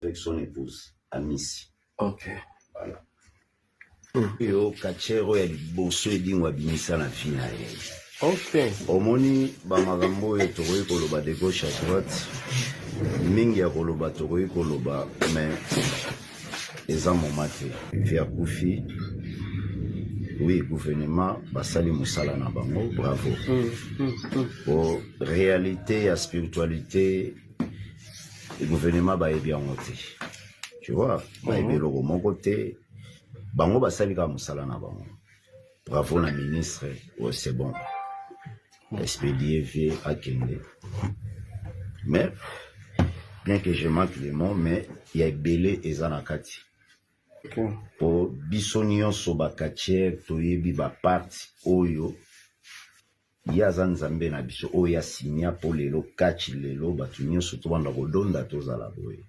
Avec son épouse Amisi. Ok. Voilà. Oyo catcheur oyo ya liboso Edingwe abimisa na vie na ye. Ok. Omoni bamakambo oyo tokoki koloba de gauche à droite, mingi ya koloba tokoki koloba, mais eza moma te. Vie akufi, oui, gouvernement basali mosala na bango, bravo. Po réalité ya spiritualité, gouvernement bayebi yango te, tu vois, bayebi eloko moko te. Bango basali kaka mosala na bango, bravo na ministre. Oh, c'est bon, expédier vie akende. Mais bien que je manque les mots, mais ya ebele eza na kati. Po biso nyonso bacatcheurs toyebi baparte oyo ye aza Nzambe na biso, oyo asinya mpo lelo catch, lelo bato nyonso tobanda kodonda, tozala boye.